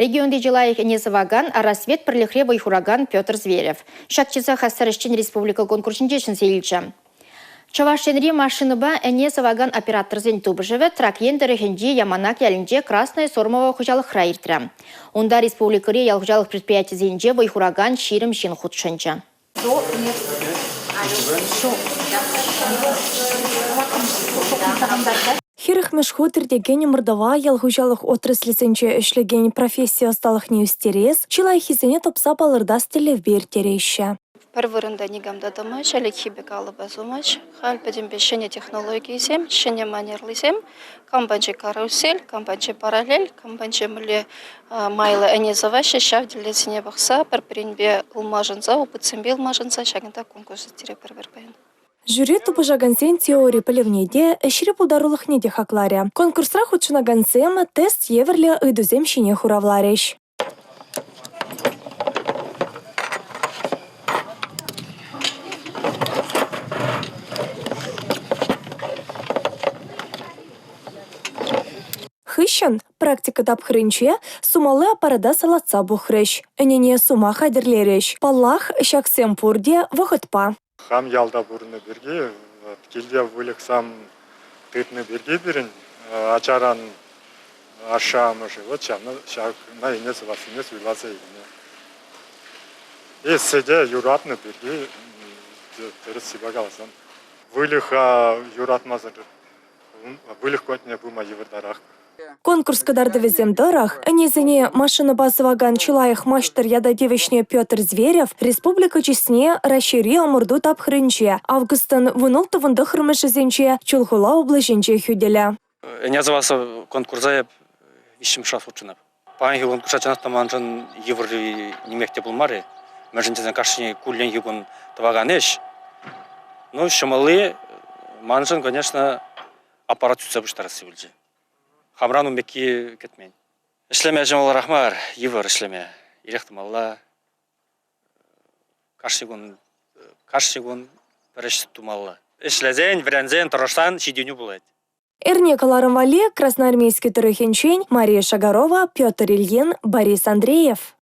Регионти чи лайӑх ӗне сӑвакан «Рассвет» пӗрлӗхре вӑй хуракан Петр Зверев. Ҫак чыса хастар ӗҫчен республика конкурсӗнче ҫӗнсе илчӗ. Чӑваш Енри машинӑпа ӗне сӑвакан операторсен тупӑшӑвӗ Трак Ен тӑрӑхӗнчи Яманак ялӗнче Красное Сормово хуҫалӑхра иртрӗ. Унта республикӑри ял хуҫалӑх предприятийӗсенче вӑй хуракан 20 ҫын хутшӑнчӗ. Хӗрӗхмӗш хут иртекен ӑмӑртӑва ял хуҫалӑх отраслӗсенче ӗҫлекен професси ӑсталӑхне ӳстерес, чи лайӑххисене тупса палӑртас тӗллевпе ирттереҫҫӗ. Пӗр вырӑнта никам та тӑмасть, ӗлӗкхи пек алӑпа сумасть. Халь пӗтӗмпе ҫӗнӗ технологисем, ҫӗнӗ манерлисем. Кам панче карусель, кам панче параллель, кам панче мӗнле майлӑ ӗне сӑваҫҫӗ, ҫав тӗллевсене пӑхса пӗр-пӗринпе ылмашӑнса, опытсемпе ылмашӑнса ҫакӑнта конкурс ирттеретпӗр пӗр паян. Жюри тупӑшакансен теори пӗлӗвне те, ӗҫри пултарулӑхне те хакларӗ. Конкурсра хутшӑнакансем тест евӗрлӗ ыйтусем ҫине хуравларӗҫ. Хыҫҫӑн практика тапхӑрӗнче сумалли аппарата салатса пухрӗҫ, ӗнене сума хатӗрлерӗҫ. Паллах, ҫаксем пурте вӑхӑтпа. Хам ялта пурӑннӑ пирки, килте выльӑхсем тытнӑ пирки пирӗн ачаран ашшӗ-амӑшӗ вот ҫавна ҫакна ӗне сӑвассине суйласа илнӗ. И сӗте юратнӑ пирки тӗрӗссипе каласан выльӑха юратмасӑр выльӑх патне пыма йывӑртарах. Конкурс кӑтартӑвӗсем тӑрӑх, ӗнесене машинӑпа сӑвакан чи лайӑх маҫтӑр ята тивӗҫнӗ Петр Зверев республика чысне Раҫҫейри ӑмӑрту тапхӑрӗнче августӑн 16-19-мӗшӗсенче Чулхула облаҫӗнче хӳтӗлӗ. Ӗне сӑвас конкурса эп виҫҫӗмӗш раз хутшӑнап. Паянхи конкурса чӑнах та маншӑн йывӑрри нимех те пулмарӗ. Мӗншӗн тесен кашни кулленхи кун тӑвакан ӗҫ. Ну, ҫӑмӑлли маншӑн, конечно, аппарат сӳтсе пуҫтарасси пулчӗ. Хамран ун пекки кӗтмен. Ӗҫлеме ҫӑмӑлрах мар, йывӑр ӗҫлеме. Ирех тӑмалла. Кашни кун, кашни кун пӗр ӗҫ тумалла. Ӗҫлесен, вӗренсен, тӑрӑшсан ҫитӗнӳ пулать. Эрне кӑларӑм валли Красноармейски тӑрӑхӗнчен Мария Шагарова, Петр Ильин, Борис Андреев.